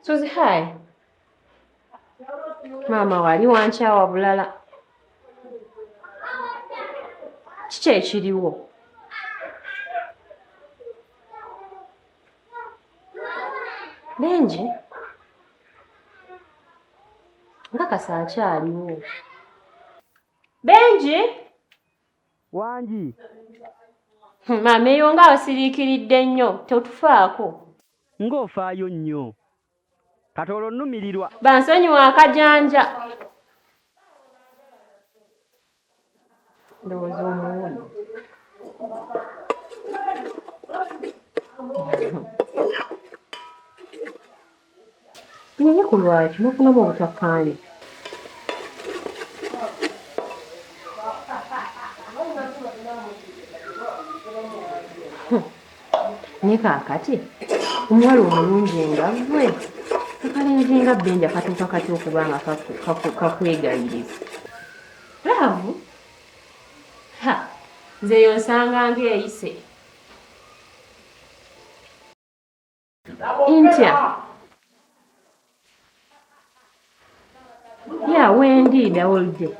Suzy, hi. Maama wali wankyawa bulala. Kiki ekiriwo? Benji? Nkakasa akyaliwo. Benji? Wangi. Maama eyo nga osiriikiridde nnyo totufaako. Ng'ofaayo nnyo. Kati olwo nnumirirwa. Bansonyiwa akajanja. Ndowooza omuwuli. Naye ku lwaki mufunamu obutakkaanya? Naye kaakati omuwala omulungi nga ggwe akalenzi nga Benja katuuka katya okuba nga kakwegayiriza? Laavu? Ha, nze eyo nsanga ng'eyise. Ntya? Yeah, wendi the whole day.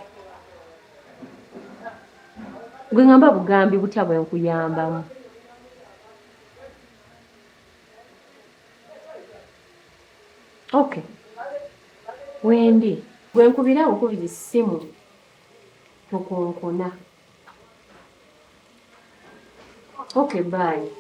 Gwe ngamba bugambi butya bwe nkuyambamu? Okay. Wendi, gwe nkubira bukubizi ssimu tokonkona. Okay, bye.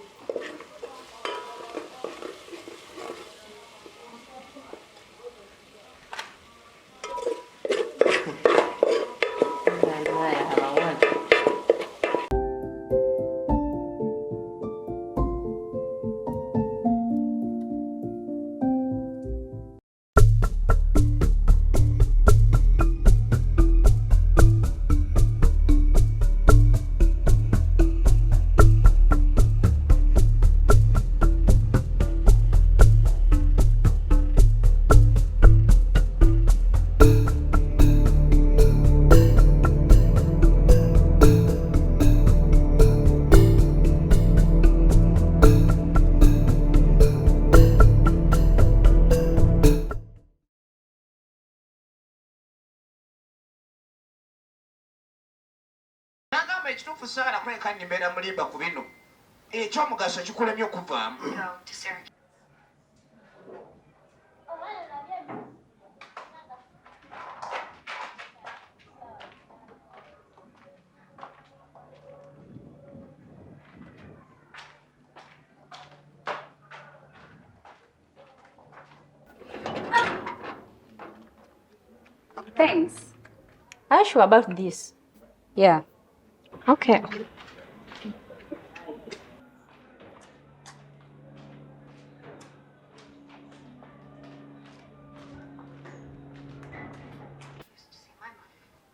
Nagamba ekituufu saagala kuleka nimbeera mulimba ku bino ekyomugaso kikulemye okuvaamu. Thanks. Are you sure about this? Yeah. Okay.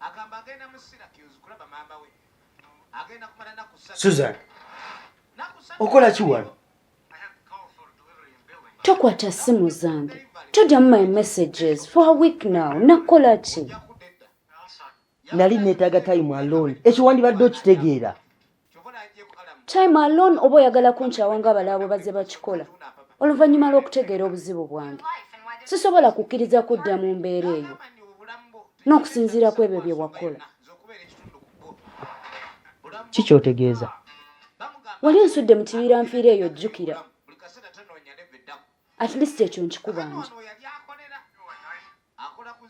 Agamba agenda mu Syracuse kulaba maama we. Agenda kumala naku ssatu. Susan, okola ki wano? Tokwata ssimu zange. Toddamu my messages for a week now. Nakola ki? Nali neetaaga time alone. Ekyo wandibadde okitegeera. Time alone oba oyagala kunkyawa ng'abalala bwe bazze bakikola oluvannyuma lw'okutegeera obuzibu bwange. Sisobola kukkiriza kudda mu mbeera eyo n'okusinziira ku ebyo bye wakola. Ki ky'otegeeza? Wali onsudde mu kibira nfiira eyo jjukira. At least ekyo nkikubanja.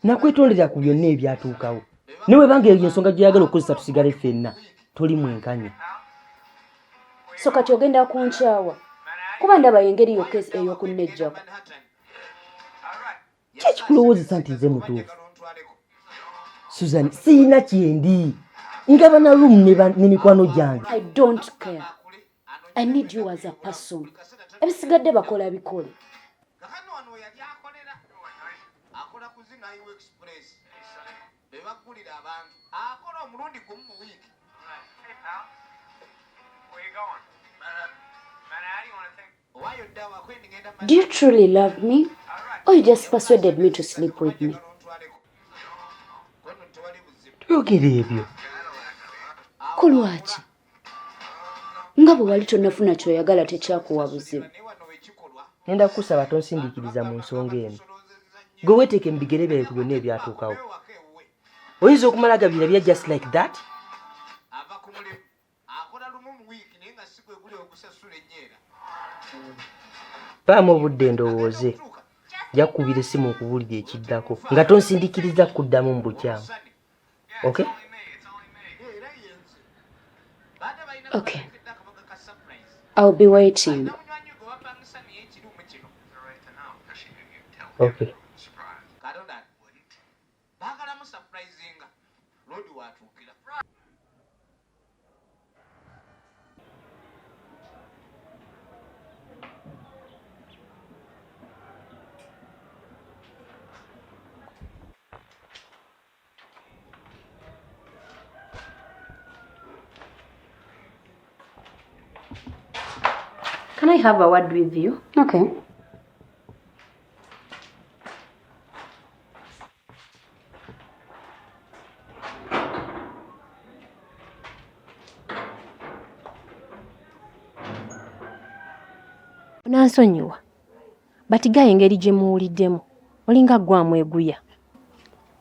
Nakwetondera ku byonna ebyatuukawo. Ne bw'eba nga eyo ensonga gy'oyagala okukozesa tusigale ffenna, toli mwenkanya. So kati ogenda kunkyawa kuba ndaba y'engeri yokka ey'okunneggyako. Ki ekikulowoozesa nti nze mutuufu? Susan, siyina kyendi. Ngabana room ne mikwano gyange. I don't care. I need you as a person. Ebisigadde bakola bikole. Do you truly love me? Or you just persuaded me to sleep with me? Toyogera ebyo. Ku lwaki? Nga bwe wali tonnafuna ky'oyagala tekyakuwa buzibu. Ngenda kukusaba tonsindiikiriza mu nsonga eno. Gwe weeteeke mu bigere byange ku byonna ebyatuukawo. Oyinza okumala gabirabira just like that? Mpaamu obudde ndowooze. Nja kukubira essimu nkubuulire ekiddako nga tonsindiikiriza kuddamu mu bukyamu. Okay? Okay. I'll be waiting. Okay. Can I have a word with you? Okay. Onansonyiwa. But guy engeri gye muwuliddemu olinga ggwe amweguya.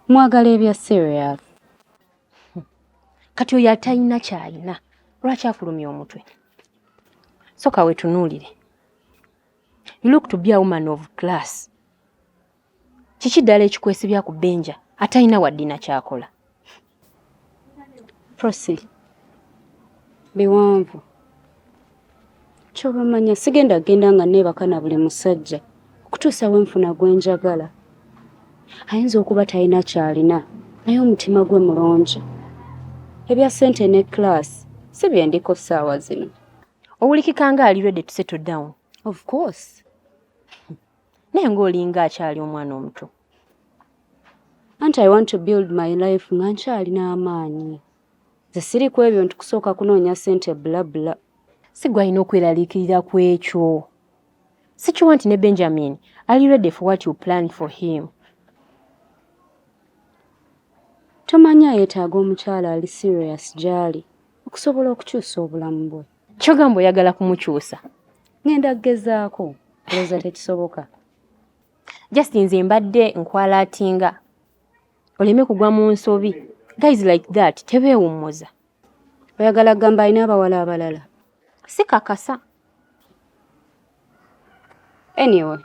Mwagala ebya serious. Kati oyo atalina ky'alina lwaki akulumya omutwe? Soka wetunuulire. You look to be a woman of class. Kiki ddala ekikwesibya ku Benja atalina waddina ky'akola? Prossy, biwanvu. Kyoba manya sigenda kugenda nga neebaka na buli musajja okutuusa we nfuna gwe njagala. Ayinza okuba talina ky'alina naye omutima gwe mulungi. Ebya ssente ne class si bye ndiko ssaawa zino. Owulikika nga ali ready to settle down. Of course. Naye ng'olinga akyali omwana omuto. Anti I want to build my life nga nkyalina amaanyi. Nze siri ku ebyo nti kusooka kunoonya ssente bla bla. Si gwe alina okweraliikirira ku ekyo. Sikiwa nti ne Benjamin ali ready for what you plan for him. Tomanyi yeetaaga omukyala ali serious gy'ali okusobola okukyusa obulamu bwe. Ky'ogamba oyagala kumukyusa? Ngenda kugezaako, olowooza tekisoboka. Just nze mbadde nkwalaatinga oleme kugwa mu nsobi. Guys like that tebeewummuza. Oyagala kugamba alina abawala abalala? Sikakasa. Anyway,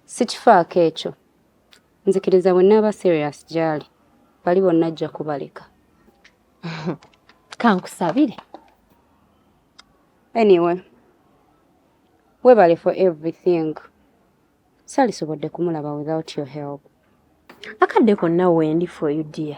sikifaako ekyo. Nzikiriza bwe nnaaba serious gy'ali, bali bonna ajja kubaleka. Kankusabire. Anyway, weebale for everything. Saalisobodde kumulaba without your help. Akadde konna wendi for you dear.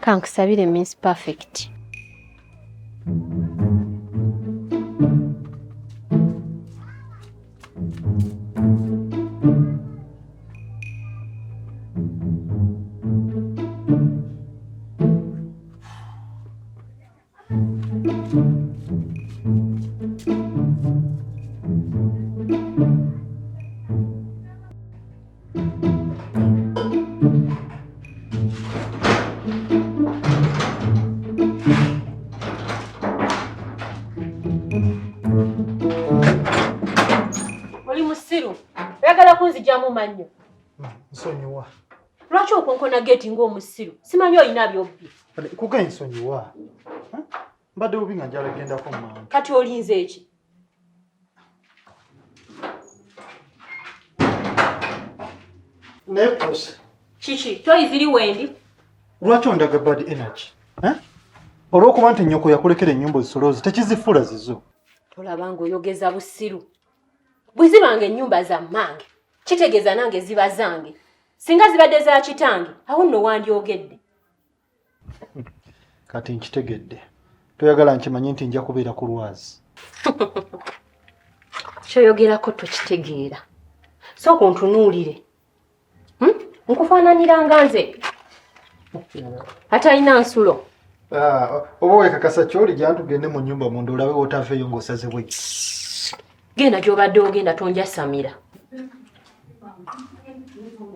Kankusabire Miss Perfect. Oli musiru. Oyagala kunzigyamu mannyo. Nsonyiwa. Lwaki okonkona geeti ng'omusiru? Simanyi olina by'obbye. Kuga nsonyiwa. Mbadde bubi nga njala gendako mmangu. Kati olinze eki? Naye Prossy. Kiki? Toyi ziri wendi? Lwaki ondaga bad energy? Olw'okuba nti nnyoko yakulekera ennyumba ozisoloze tekizifuula zizo. Tolaba ng'oyogeza busiru. Bwe zibanga ennyumba za mmange, kitegeeza nange ziba zange. Singa zibadde za kitange, awo nno wandyogedde. Kati nkitegedde. Toyagala nkimanye nti nja kubeera ku lwazi. Ky'oyogerako tokitegeera. Sooka ontunuulire. Nkufaananira nga nze atalina nsulo. Oba weekakasa ky'oli jangu tugende mu nnyumba munda olabe w'otaveeyo ng'osaze bwegi. Genda gy'obadde ogenda tonjasamira.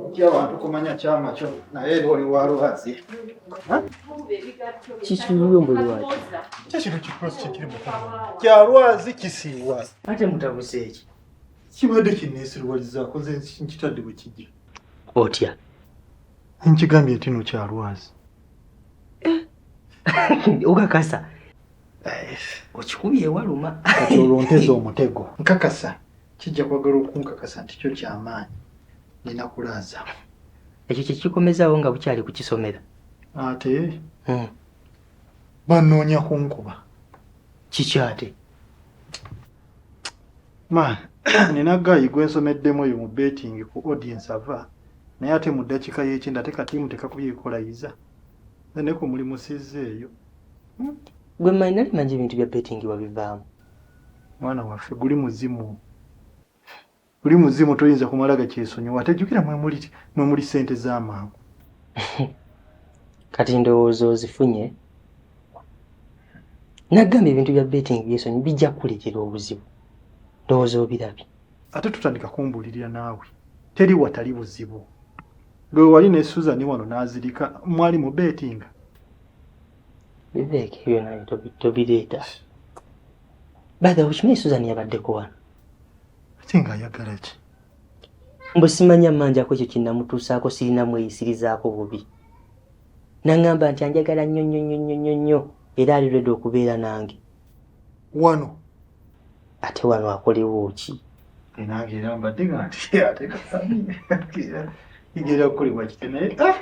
Otya abantu kumanya kyama kyo naye era oli wa lwazi. Kiki luyombo lwaki? Kyo kino kikrosi kyekiri mukono. Kya lwazi kisiiwa. Ate mutabuse eki? Kibadde kinneesiruwalizaako nze nkitadde bwe kijja. Otya? Nkigambye nti no kya lwazi. Okakasa? Okikubye ewaluma. Kati olwo nteze omutego. Nkakasa kijja kwagala okunkakasa nti kyo kyamaanyi. Nina kulaaza. Ekyo kye kikomezaawo nga bukyali kukisomera. Ate banoonya kunkuba. Kiki ate? Man, nina guy gwe nsomeddemu eyo mu betting ku audience ava naye ate mu ddakiika y'ekyenda ate katiimu tekakubye bikolayiza. Nze ne ku mulimu sizzeeyo. Gwe mmanyi nali manyi ebintu bya betting wabivaamu. Mwana waffe guli muzimu. Guli muzimu toyinza kumala gakyesonyiwa ate jjukira mwe muli ssente z'amangu. Kati ndowooza ozifunye. Nagamba ebintu bya betting byesonyi bijja kukuleetera obuzibu. Ndowooza obirabye. Ate tutandika kumbuulirira naawe. Teri watali buzibu. Lwe wali ne Susan wano n'azirika mwali mu betting. Biveeko ebyo naye tobireeta. By the way, okimanyi Susan yabaddeko wano? Ate ng'ayagala ki? Mbu simanya mmanjako ekyo kye namutuusaako sirina mweyisirizaako bubi. N'aŋŋamba nti anjagala nnyo nnyo nnyo nnyo nnyo nnyo era ali ready okubeera nange. Wano? Ate wano akolewo ki? Nange era mbadde nga nti ate kasami kigenda kukolebwa kiti naye ah!